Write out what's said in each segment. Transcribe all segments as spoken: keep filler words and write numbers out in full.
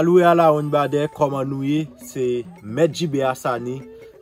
Salué à la Honbadè, kòman nou ye? Se Mèt Jibe Asani.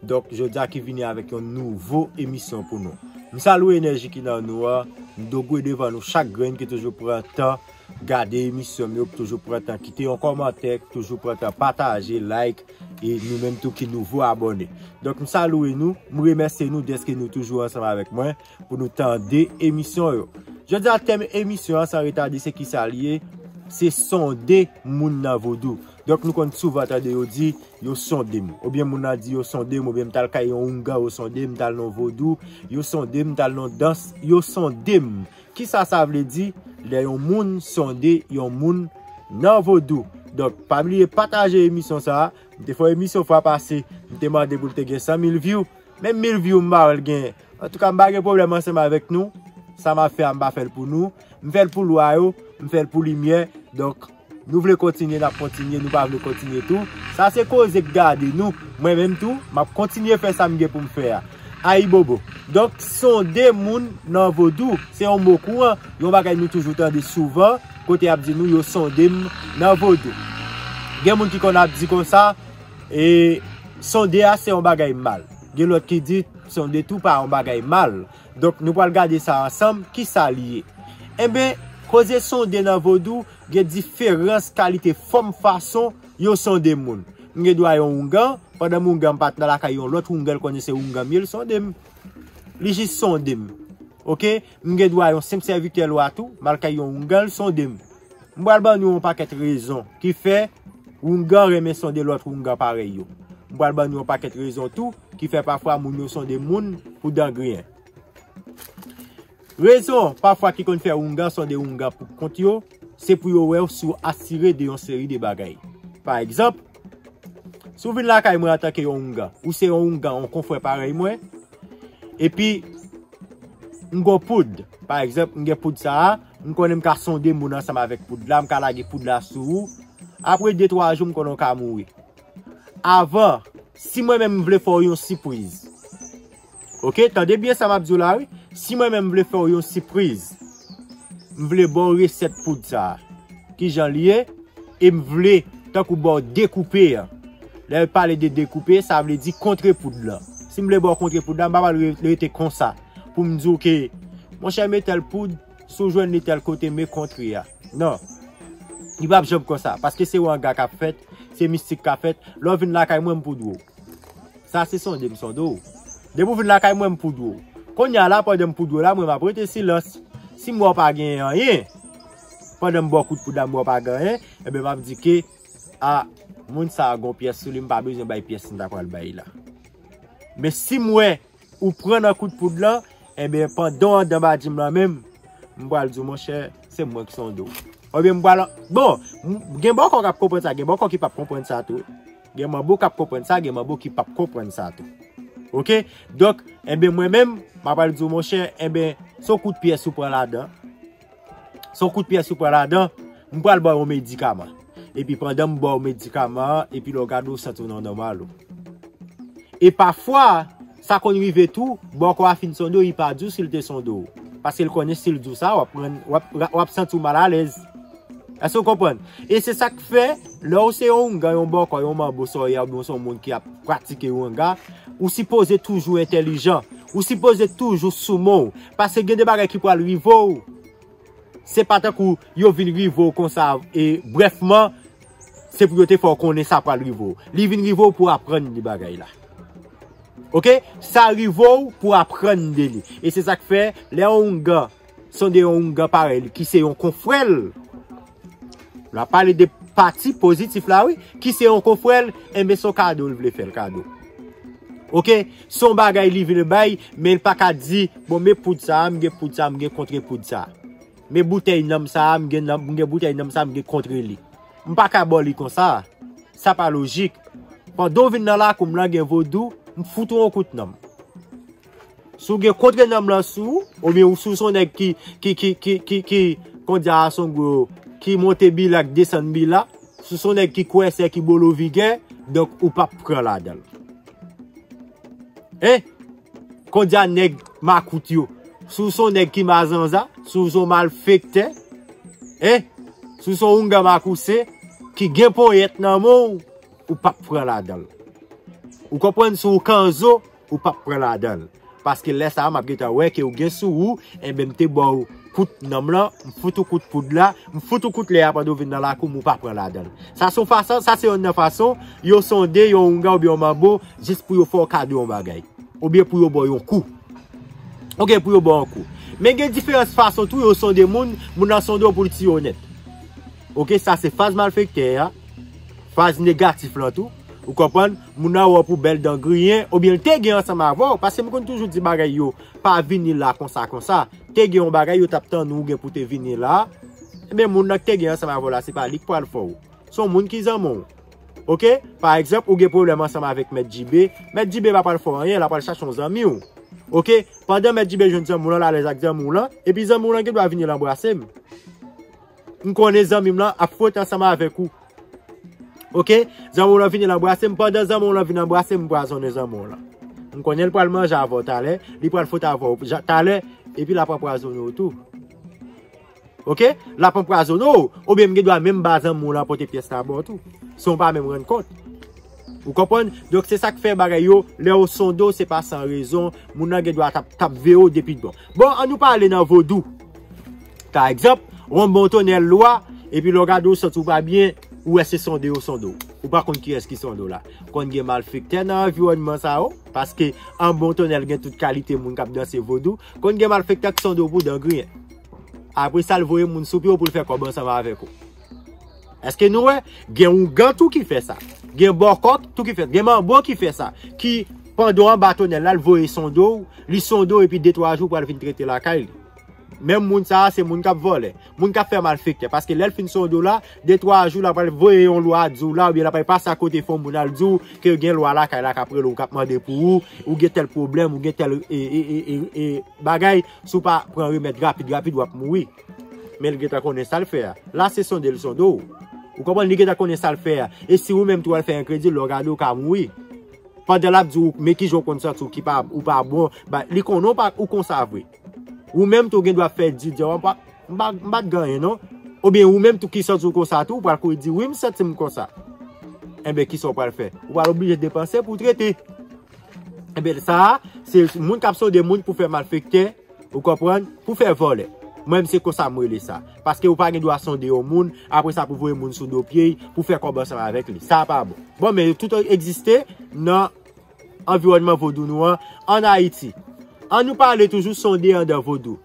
Donk, jodi a ki vini avèk yon nouvo emisyon pou nou. M salué enèji ki nan nou an. M dogwe devan nou chak grenn ki toujou pran tan gade emisyon m yo, ki toujou pran tan kite yon kòmantè, ki toujou pran tan pataje, like, e nou menm tou ki nouvo abòne. Donk, m salué nou, m remèsye nou dèske nou toujou ansanm avèk mwen pou nou tande emisyon yo. Jodi a, tèm emisyon an, san retade, se kisa li ye? Se sonde moun nan vodou. Donk, nou konn souvan tande yo di, yo sonde m. Oubyen moun nan di, yo sonde m, oubyen m t al kay yon oungan, yo sonde m, m t al nan vodou, yo sonde m, m t al nan dans, yo sonde m. Kisa sa vle di, lè yon moun sonde yon moun nan vodou? Donk, pa bliye pataje emisyon sa a. M te fè yon emisyon fwa pase, m te mande pou l te gen san mil view. Menm mil view m pa wè l genyen. Antouka, m pa gen pwoblèm ansanm avèk nou. Sa m ap fè a, m pa fè l pou nou. M fè l pou lwa yo, m fè l pou limyè. Donk, nou vle kontinye, n ap kontinye, nou pa vle kontinye tou. Sa se koze k gade nou. Mwen menm tou, m ap kontinye fè sa m gen pou m fè a. Ayibobo. Donk, sonde moun nan vodou, se yon mo kouran, yon bagay nou toujou tande souvan, kote y ap di nou yo sonde m nan vodou. Gen moun ki konn ap di konsa, e sonde a se yon bagay mal. Gen lòt ki di sonde tou pa yon bagay mal. Donk, nou pral gade sa ansanm, kisa li ye. Enben, koze sonde nan vodou, gen diferans kalite fòm fason yo sonde moun. M gen dwa yon oungan, pandan m oungan, m pa t nan lakay yon lòt oungan, l konnen se oungan m ye, l sonde m. Li jis sonde m. Oke? M gen dwa yon senp sèvitè lwa tou, m al kay yon oungan, l sonde m. M pral ban nou yon pakèt rezon ki fè oungan renmen sonde lòt oungan parèy yo. M pral ban nou yon pakèt rezon tou ki fè pafwa moun yo sonde moun pou dan griyen. Rezon pafwa ki konn fè oungan sonde oungan pou kont yo, se pou yo wè si w asire de yon seri de bagay. Pa egzanp, si w vin lakay mwen antanke yon oungan, ou se yon oungan, yon konfrè parèy mwen, epi m gon poud. Pa egzanp, m gen poud sa a, m konnen m ka sonde moun ansanm avèk poud la, m ka lage poud la sou ou. Apre de twa jou, m konnen w ka mouri. Avan, si mwen menm m vle fè w yon sipriz. Oke, tande byen sa m ap di w la, wi. Si mwen menm m vle fè w yon sipriz, m vle ba w resèt poud sa a. Kijan li ye? E m vle, tankou ba w dekoupe an. Lè yo pale de dekoupe, sa vle di kontre poud lan. Si m vle ba w kontre poud la, m pa pral re- rete konsa pou m di w ke, monchè, men tèl poud, si w jwenn li tèl kote, men kontre a. Non. Li p ap janm konsa, paske se wanga k ap fèt, se mistik k ap fèt. Lè w vin lakay mwen, m poud ou. Sa se sonde m sonde w. Depi w vin lakay mwen, m poud ou. Kounye a la, pandan m poud ou la, mwen m ap rete silans. Si m wè w pa genyen anyen, pandan m ba w kout poud la, m wè w pa gen anyen, enben m ap di ke, a, moun sa a gon pyès sou li, m pa bezwen bay pyès m ta pral bay la. Men si m wè ou pran nan kout poud lan, enben pandan w andan badji m lan menm, m pral di w, monchè, se mwen k sonde w. Oubyen m pral, bon, m- gen bòkò k ap konprann sa, gen bòkò ki p ap konprann sa tou. Gen manbo k ap konprann sa, gen manbo ki p ap konprann sa tou. Oke? Donk, enben mwen menm, m ap pral di w, monchè, enben, se yon kout pyès ou pran ladan. Se yon kout pyès ou pran ladan, m pral ba w yon medikaman. Epi pandan m ba w medikaman an, epi lè w gade w santi w nan nòmal ou. E pafwa, sa konn rive tou, bòkò a fin sonde w, li pa di w si l te sonde w. Paske l konnen si l di w sa, w ap pran, w ap, w ap santi w malalèz. Èske w konprann? E se sa k fè, lè w se yon oungan, yon bòkò, yon manbo, sòya, oubyen w se yon moun ki ap pratike wanga, ou sipoze toujou entèlijan. Ou sipoze toujou sou men w. Paske gen de bagay ki pral rive w. Se pa tankou yo vin rive w konsa, e brèfman, se pou yo te fè w konnen sa pral rive w. Li vin rive w pou aprann de bagay la. Oke? Sa rive w pou aprann de li. E se sa k fè, lè yon oungan sonde yon oungan parèy li, ki se yon konfrè l, n ap pale de pati pozitif la, wi, ki se yon konfrè l, enben se yon kado l vle fè l kado. Oke? Se yon bagay li vle bay, men l pa ka di, bon, men poud sa a, m gen poud sa a, m gen kontre poud sa a. Men boutèy nanm sa a, m gen nanm, m gen boutèy nanm sa a, m gen kontre li. M pa ka ba w li konsa. Sa pa lojik. Pandan w vin nan lakou m lan gen vodou, m fout ou yon kout nanm. Si w gen kontre nanm lan sou ou, oubyen ou si w se yon nèg ki, ki, ki, ki, ki, ki, kondya a se yon gwo, ki monte bila, k desann bila, si w se yon nèg ki kwèsè, ki bolo vigè, donk ou p ap pran ladan l. Hein? Kondya nèg makout yo. Si w se yon nèg ki mazanza, si w se yon malfektè, hein? Si w se yon oungan makouse, ki gen ponyèt nan men w, ou p ap pran ladan l. Ou konprann, si w kanzo, ou p ap pran ladan l. Paske lè sa a, m ap gentan wè ke ou gen sou ou, enben, m te ba w kout nanm lan, m fout ou kout poud la, m fout ou kout lè a pandan w vin nan lakou m, ou pa pran ladan l. Sa se yon fason, sa se yonn nan fason yo sonde yon oungan oubyen yon manbo jis pou yo fè w kado yon bagay. Oubyen pou yo ba w yon kou. Oke, pou yo ba w yon kou. Men gen diferans fason tou yo sonde moun, moun nan sonde w pou l tiye w nèt. Oke, sa se faz malfektè a, faz negatif lan tou. Ou konprann? Moun nan wè w pou bèl dan griyen, oubyen l te gen ansanm avè w, paske m konn toujou di bagay yo pa vini la konsa konsa. Te gen yon bagay yo t ap tann ou gen pou te vini la. Ebyen, moun nan ki te gen ansanm avè w la, se pa li k pral fè w. Se yon moun ki zanmi w. Oke? Pa egzanp, ou gen pwoblèm ansanm avèk Mèt Jibe. Mèt Jibe pa pral fè w anyen, l ap al chache yon zanmi w. Oke? Pandan Mèt Jibe jwenn zanmi w lan, l alèz ak zanmi w lan, epi zanmi w lan gen dwa vini l anbrase m. M konnen zanmi m lan ap fwote ansanm avèk ou. Oke? Zanmi w lan vini l anbrase m. Pandan zanmi w lan vin anbrase m, m pwazonnen zanmi w lan. M konnen l pral manje avè w talè, li pral fwote avè w ja- talè, epi l ap anpwazonnen w tou. Oke? L ap anpwazonnen w, oubyen m gen dwa menm ba zanmi w lan pote pyès la ba w tou. San w pa menm rann kont. Ou konprann? Donk, se sa k fè bagay yo, lè yo sonde w, se pa san rezon, moun nan gen dwa t ap, t ap veye w depi bon. Bon, ann nou pale nan vodou. Pa egzanp, w anba yon tonèl lwa, epi lè w gade w santi w pa byen, ou wè se sonde yo sonde w. Ou pa konn kiyès ki sonde w la. Konn gen malfektè nan anviwònman sa yo, paske anba yon tonèl gen tout kalite moun k ap danse vodou. Konn gen malfektè k sonde w pou dan griyen. Apre sa, l voye moun sou pye w pou l fè kòb ansanm avèk ou. Èske nou wè? Gen oungan tou ki fè sa. Gen bòkò tou ki fè sa. Gen manbo ki fè sa. Ki, pandan w anba tonèl la, l voye sonde w, li sonde w epi de twa jou pral vin trete lakay li. Menm moun sa a, se moun k ap vòlè. Moun k ap fè malfektè. Paske lè l fin sonde w la, de twa jou, l ap al voye yon lwa di w la, oubyen l ap al pase akote fè yon moun al di w ke gen lwa lakay la k ap rele w, k ap mande pou ou, ou gen tèl pwoblèm, ou gen tèl, e, e, e, e, e, bagay, si w pa pran remèd rapid, rapid, w ap mouri. Men l gentan konnen sa l fè a. La, se sonde l sonde w. Ou konprann? Li gentan konnen sa l fè a. E si ou menm tou w al fè enkredil, lè w gade w ka mouri. Pandan l ap di w, men kijan w konn santi w ki pa, ou pa bon, ba, li konnen w pa, ou konsa vre. Ou menm tou gen dwa fè di, di, "An, m pa, m pa, m pa t gen anyen non." Oubyen ou menm tou ki santi w konsa tou, ou pral kouri di, "Wi, m santi m konsa." Enben, kisa w pral fè? Ou pral oblije depanse pou w trete. Enben, sa a, se moun k ap sonde moun pou fè malfektè, ou konprann, pou fè vòlè. Mwen menm se konsa m rele sa. Paske ou pa gen dwa sonde yon moun, apre sa pou voye moun sou do pye, pou fè kòb ansanm avèk li. Sa pa bon. Bon, men yo tout egziste nan anviwònman vodou nou an, ann Ayiti. Ann nou pale toujou sonde anndan vodou.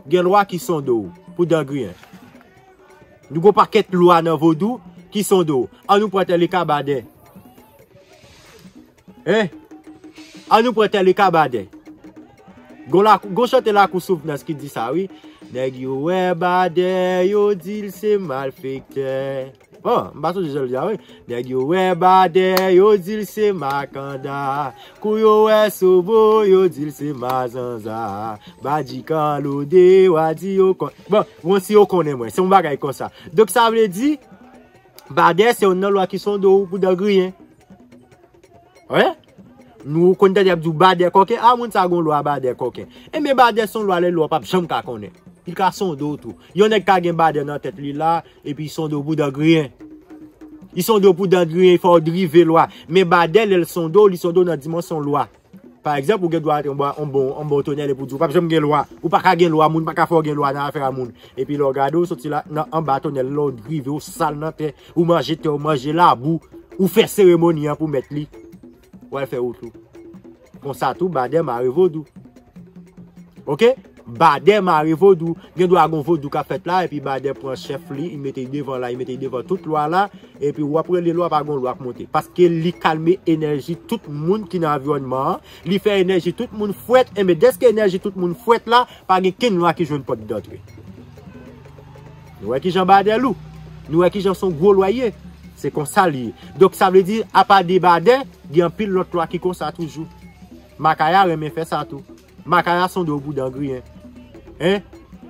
Gen lwa ki sonde w pou dan griyen. Nou gon pakèt lwa nan vodou ki sonde w. Ann nou pran tèl e ka Badè. Hein? Ann nou pran tèl e ka Badè. Gon la, gon chante Lakou Souvnans ki di sa, wi. Nèg yo wè Badè, yo di l se malfektè. Bon, m pa sonje jan l di a, wi. Nèg yo wè Badè, yo di l se makanda. Kou yo wè Sobo, yo di l se mazanza. Badji Kalode, w a di yo kon-, bon, bon, si yo konnen mwen, se yon bagay konsa. Donk, sa vle di, Badè, se youn nan lwa ki sonde w pou dan griyen. Wi. Nou konn tande y ap di w Badè kòken. A, moun sa gon lwa Badè kòken. Enben, Badè se yon lwa lè lwa w p ap janm ka konnen. Li ka sonde w tou. Yon nèg ka gen Badè nan tèt li la, epi li sonde w pou dan griyen. Li sonde w pou dan griyen, fò w drive lwa. Men Badè, lè l sonde w, li sonde w nan dimansyon lwa. Pa egzanp, ou gen dwa antre anba yon bon, yon bon tonèl epi w di w p ap janm gen lwa. Ou pa ka gen lwa, moun pa ka fè w gen lwa nan afè a moun. Epi lè w gade, w soti la, nan anba tonèl la, w drive, w sal nan tè, ou manje tè, ou manje labou, ou fè seremoni an pou mèt li. W al fè wout ou. Konsa tou, Badè mare vodou. Oke? Badè mare vodou. Gen dwa gon vodou k ap fèt la, epi Badè pran chèf li, li mete l devan la, li mete l devan tout lwa la, epi w ap rele lwa, pa gon lwa k monte. Paske li kalme enèji tout moun ki nan anviwònman an, li fè enèji tout moun frèt, enben dèske enèji tout moun frèt la, pa gen kenn lwa ki jwenn pòt dantre. Nou wè kijan Badè lou. Nou wè kijan se yon gwo lwa l ye. Se konsa l ye. Donk, sa vle di, apa de Badè, gen anpil lòt lwa ki konsa toujou. Makaya renmen fè sa tou. Makaya sonde w pou dan griyen. Hein?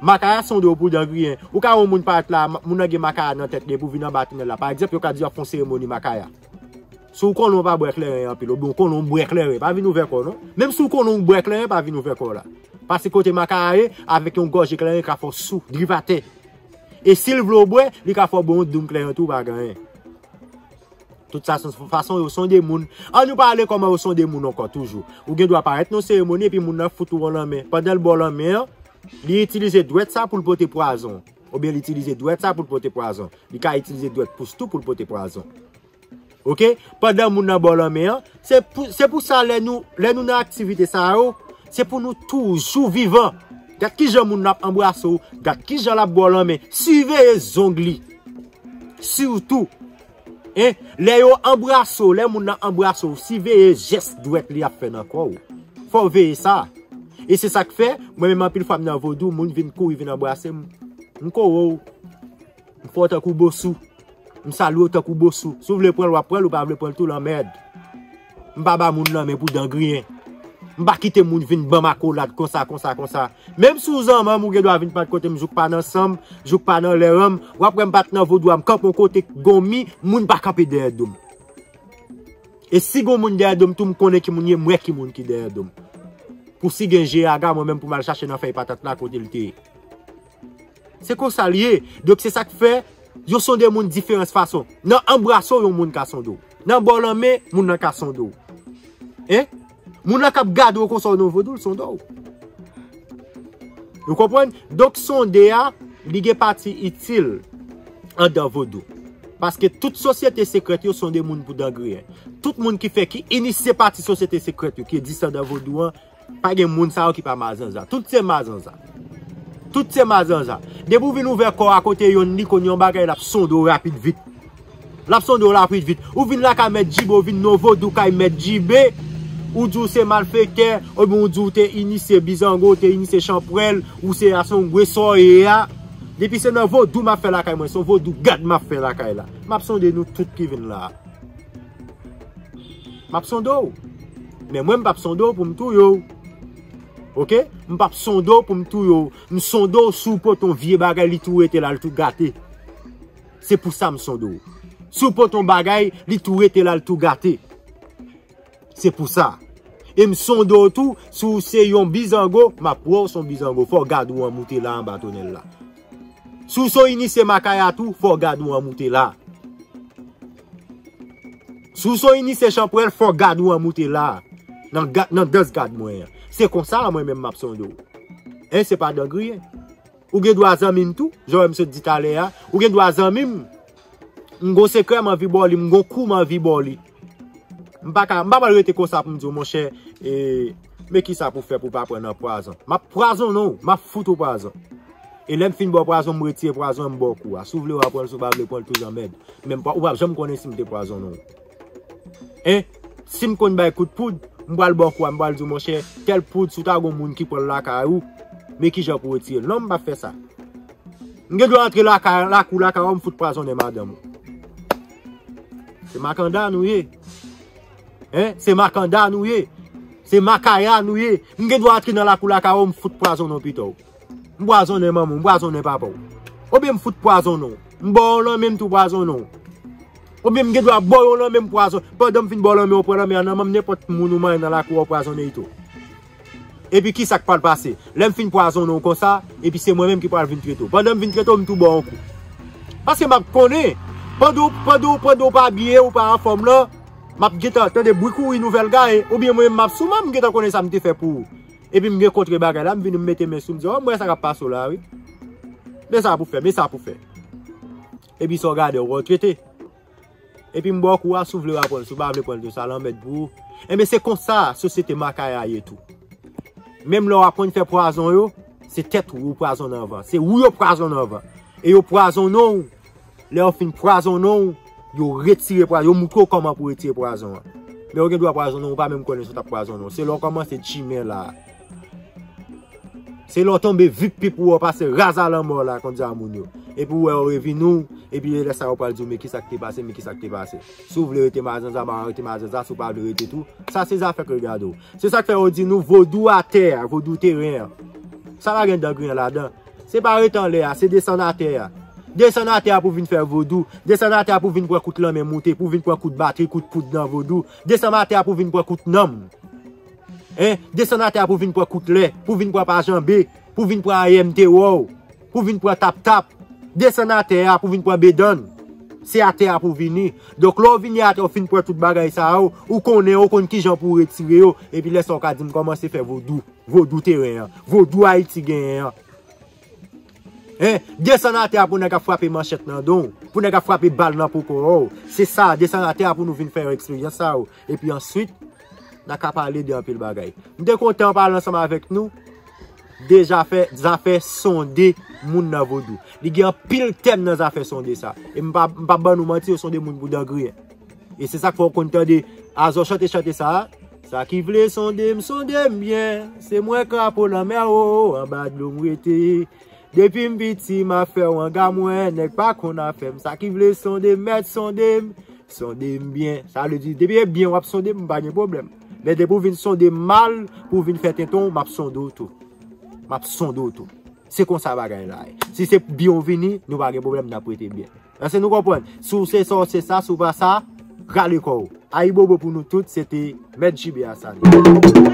Makaya sonde w pou dan griyen. Ou ka wè yon moun parèt la, ma-, moun nan gen makaya nan tèt li, epi w vin anba tonèl la. Pa egzanp, yo ka di y ap fè yon seremoni makaya. Si w konnen w pa bwè kleren anpil, oubyen w konnen w bwè kleren, pa vin ouvè kò w non. Menm si w konnen w bwè kleren, pa vin ouvè kò w la. Paske kote makaya ye, avèk yon gòje kleren, li ka fè w sou, drive atè. E si l vle w bwè, li ka fè w bwè yon doum kleren tou, ou pa gen anyen. Tout sa se fason yo sonde moun. Ann nou pale kòman yo sonde moun ankò toujou. Ou gen dwa parèt nan seremoni epi moun nan fout ou yon lanmen. Pandan l ba w lanmen an, li itilize dwèt sa pou l pote pwazon. Oubyen li itilize dwèt sa pou l pote pwazon. Li ka itilize dwèt pous tou pou l pote pwazon. Oke? Pandan moun nan ba w lanmen an, se pou, se pou sa lè nou, lè nou nan aktivite sa yo, se pou nou toujou vivan. Gad kijan moun nan ap anbrase w, gad kijan l ap ba w lanmen. Siveye zong li. Sitou, en, lè yo anbrase w, lè moun nan anbrase w, siveye jès dwèt li ap fè nan kò w. Fò w veye sa. E se sa k fè, mwen menm anpil fwa m nan vodou, moun vin kouri vin anbrase m. M kore w. M fè w tankou bosou. M salye w tankou bosou. Si w vle pran l, w ap pran l, ou pa vle pran l tou, lanmèd. M pa ba moun lanmen pou dan griyen. M pa kite moun vin ban m akolad konsa, konsa, konsa. Menm si w zanman m, ou gen dwa vin pat kote m, jouk pa nan san m, jouk pa nan lè ranm, w ap wè m pat nan vodou a, m kanpe yon kote gon mi, moun pa kanpe dèyè do m. E si gon moun dèyè do m tou, m konnen ki moun ye, m wè ki moun ki dèyè do m. Pou si gen je aga, mwen menm pou m al chache nan fèy patat la kote l te ye. Se konsa l ye. Donk se sa k fè yo sonde moun diferans fason. Nan anbrase w, yon moun ka sonde w. Nan ba w lanmen, moun nan ka sonde w. En? Moun nan k ap gade w konsa w nan vodou, l sonde w. Ou konprann? Donk sonde a, li gen pati itil anndan vodou. Paske tout sosyete sekrèt yo sonde moun pou dan griyen. Tout moun ki fè, ki inisye pati sosyete sekrèt yo, ki egziste anndan vodou an, pa gen moun sa yo ki pa mazanza. Tout se mazanza. Tout se mazanza. Depi w vin ouvè kò w a kote yonn li konn yon bagay, l ap sonde w rapid vit. L ap sonde w rapid vit. Ou vin lakay Mèt Jibe, ou vin nan vodou kay Mèt Jibe, ou di w se malfektè, oubyen ou di w te inisye bizango, ou te inisye chanpwèl, ou se a se yon gwe sa w ye a. Depi se nan vodou m ap fè lakay mwen, se yon vodou gad m ap fè lakay la. M ap sonde nou tout ki vin la a. M ap sonde w. Men mwen, m p ap sonde w pou m touye w. Oke? M p ap sonde w pou m touye w. M sonde w si w pote yon vye bagay, li tou rete la, li tou gate. Se pou sa m sonde w. Si w pote yon bagay, li tou rete la, li tou gate. Se pou sa. E m sonde w tou, si w se yon bizango, m ap wè w se yon bizango. Fò gad ou an moute la anba tonèl la. Si w se yon inisye makaya tou, fò gad ou an moute la. Si w se yon inisye chanpwèl, fò gad ou an moute la. Nan, ga- nan dans gad mwen an. Se konsa mwen menm m ap sonde w. En, se pa dan griyen. Ou gen dwa zanmi m tou, jan w wè m sot di talè a. Ou gen dwa zanmi m. M gon sekrè m anvi ba w li, m gon kou m anvi ba w li. M pa ka, m pa pral rete konsa pou m di w, monchè, e, men kisa pou fè pou w pa pran nan pwazon. M ap pwazonnen w, m ap fout ou pwazon. E lè m fin ba w pwazon, m retire pwazon an, m ba w kou a. Si w vle w a pran l, si w pa vle pran l tou, zanmèd. Men m pa, ou p ap janm konnen si m te pwazonnen w. En, si m konn bay kout poud, m pral ba w kou a, m pral di w, monchè, tèl poud, si w ta gon moun ki pran l lakay ou, men kijan pou w retire l. Non, m p ap fè sa. M gen dwa antre lakay, lakou lakay ou, m fout pwazonnen madanm ou. Se makanda nou ye. En, se makanda nou ye. Se makaya nou ye. M gen dwa antre nan lakou lakay ou, m fout pwazonnen w pito. M pwazonnen manman w, m pwazonnen papa w. Oubyen m fout pwazonnen w. M ba w lanmen, m tou pwazonnen w. Oubyen m gen dwa ba w yon lanmen, m pwazon. Pandan m fin ba w lanmen, w pran lanmen an nan men nenpòt moun ou manyen nan lakou a, w pwazonnen li tou. Epi kisa k pral pase? Lè m fin pwazonnen w konsa, epi se mwen menm ki pral vin trete w. Pandan m vin trete w, m tou ba w yon kou. Paske m ap konnen, pandan w, pandan w, pandan w pa byen, ou pa anfòm lan, m ap gentan tande bri kouri nouvèl gaye, oubyen mwen menm m ap sou mwen, m gentan konnen sa m te fè pou ou. Epi m gen kontre bagay la, m vini m mete men sou, m di, o, m wè sa k ap pase w la, wi. Men sa pou fè, men sa pou fè. Epi sa w gade, w wè w trete. Epi m ba w kou a, si w vle w a pran l, si w pa vle pran l tou, sa lanmèd pou ou. Enben, se konsa sosyete makaya ye tou. Menm lè w aprann fè pwazon yo, se tèt ou yo pwazonnen anvan. Se ou yo pwazonnen anvan. E yo pwazonnen w, lè yo fin pwazonnen w, yo retire pwazon, yo moutre w kòman pou w retire pwazon an. Men yo gen dwa pwazonnen w, ou pa menm konnen si w t ap pwazonnen w. Se lè w kòmanse chimen la. Se lè w tonbe vip pip ou wè w pase raz a lanmò la, konn di a moun yo. Epi w wè yo revini w, epi lè sa yo pral di w, men kisa k te pase, men kisa k te pase. Si w vle rete mazanza, m a rete mazanza, si w pa vle rete tou, sa se zafè k regade w. Se sa k fè yo di nou vodou atè a, vodou teren an. Sa pa gen dan griyen ladan. Se pa rete anlè a, se desann atè a. Desann atè a pou vin fè vodou. Desann atè a pou vin pran kout lanmen moute, pou vin pran kout batri, kout poud nan vodou. Desann atè a pou vin pran kout nanm. En, desann atè a pou vin pran kout lè, pou vin pran pa janbe, pou vin pran ayè m te wè w, pou vin pran tap tap. Desann atè a pou vin pran bedann. Se atè a pou vini. Donk, lè w vini atè, w fin pran tout bagay sa yo, ou konnen, ou konn kijan pou w retire yo. Epi lè sa, w ka di m kòmanse fè vodou. Vodou teren an. Vodou Ayiti genyen an. Hein? Desann atè a pou nèg ap frape manchèt nan do w. Pou nèg ap frape bal nan po kò w. Se sa, desann atè a pou nou vin fè eksperyans sa yo. Epi answit, n a ka pale de anpil bagay. M te kontan pale ansanm avèk nou de zafè, zafè sonde moun nan vodou. Li gen anpil tèm nan zafè sonde sa. E m pa, m pa ban nou manti, yo sonde moun pou dan griyen. E se sa k fè w konn tande Azò chante chante sa. Sa ki vle sonde m, sonde m byen. Se mwen krapo lanmè o, anba dlo m rete. Depi m piti, m ap fè wanga mwen, nèg pa konn afè m. Sa ki vle sonde m, mèt sonde m, sonde m byen. Sa vle di, depi e byen w ap sonde m, m pa gen pwoblèm. Men depi w vin sonde m mal, pou w vin fè tenten w, m ap sonde w tou. M ap sonde w tou. Se konsa bagay la ye. Si se byen w vini, nou pa gen pwoblèm, n ap rete byen. Èske nou konprann? Si w se sa, w se sa, si w pa sa, rale kò w. Ayibobo pou nou tout, se te Mèt J B Asani.